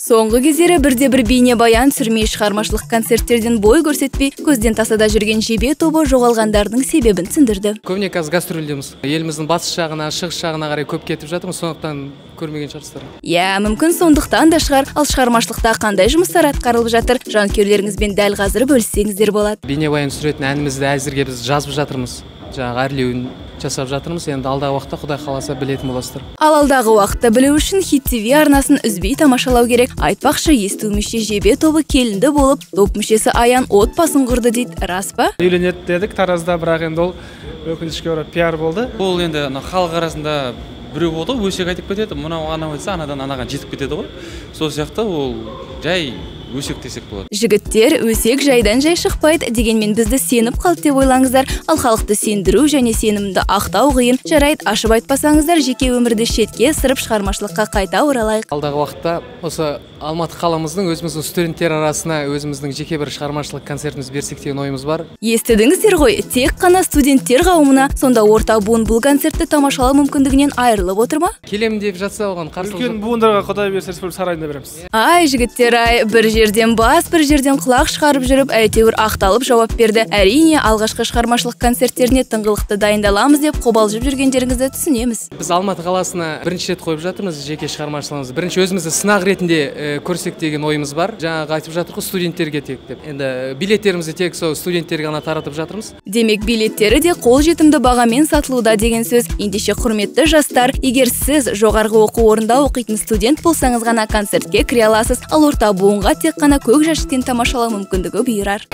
Соңғы кездері бірде-бір бейнебаян түсірмей, шығармашылық концерттерден бой көрсетпей, көзден тасада жүрген Жебе тобы жоғалғандардың себебін түсіндірді. Көбіне қазір гастрольдеміз. Еліміздің батыс жағына, шығыс жағына қарай көп кетіп жатырмыз, сондықтан көрмеген шығарсыздар. Иә, мүмкін сондықтан да шығар. Ал шығармашылықта қандай жұмыстар атқарылып жатыр? Жанкүйерлеріңізбен дәл қазір бөліссеңіздер болады. Бейнебаян түсіретін әнімізді әзірге біз жазып жатырмыз. Жаңағы әрлеуін жасап жатырмыз. Енді алдағы уақытта Құдай қаласа білетін боласыздар. Ал алдағы уақытта білу үшін Хит ТВ арнасын үзбей тамашалау керек. Айтпақшы, естуімізше Жебе тобы келінді болып, топ мүшесі Аян отбасын құрды дейді. Рас па? Үйленеді дедік Таразда, бірақ енді ол өкінішке орай пиар болды. Ол енді халық арасында біреу болды ғой, өсек айтып кетеді, мынау анау айтса, анадан анаған жетіп кетеді ғой. Сол сияқты ол жай өсек десек болады. Жігіттер, өсек жайдан жай шықпайды, дегенмен бізді сеніп қалды деп ойлаңыздар. Ал халықты сендіру және сенімді ақтау қиын. Жарайды, ашып айтпасаңыздар, жеке өмірді шетке ысырып шығармашылыққа қайта оралайық. Алдағы уақытта осы Алматы қаламыздың өзіміздің студенттер арасына өзіміздің жеке бір шығармашылық концертімізді берсек деген ойымыз бар. Естідіңіздер ғой, тек қана студенттер қауымына. Сонда орта буын бұл концертті тамашалау мүмкіндігінен айырылып отыр ма? Келем деп жатса, оған қарсылық жоқ. Үлкен буындарға Құдай берсе Республика сарайында береміз. Ай, жігіттер, ай, бір жерден бас, бір жерден құлақ шығарып жүріп, әйтеуір ақталып жауап берді. Әрине, алғашқы шығармашылық концерттеріне тыңғылықты дайындаламыз деп қобалжып жүргендеріңізді түсінеміз. Біз Алматы қаласына бірінші рет қойып жатырмыз жеке шығармашылығымызды. Бірінші өзімізді сынақ ретінде көрсек деген ойымыз бар. Жаңағы айтып жатыр ғой, студенттерге тек деп. Енді билеттерімізді тек сол студенттерге ғана таратып жатырмыз. Демек, билеттері де қолжетімді бағамен сатылуда деген сөз. Ендеше, құрметті жастар, егер сіз жоғарғы оқу орнында оқитын студент болсаңыз ғана концертке кіре аласыз. Ал орта буынға тек қана көк жәшіктен тамашалау мүмкіндігі бұйырар.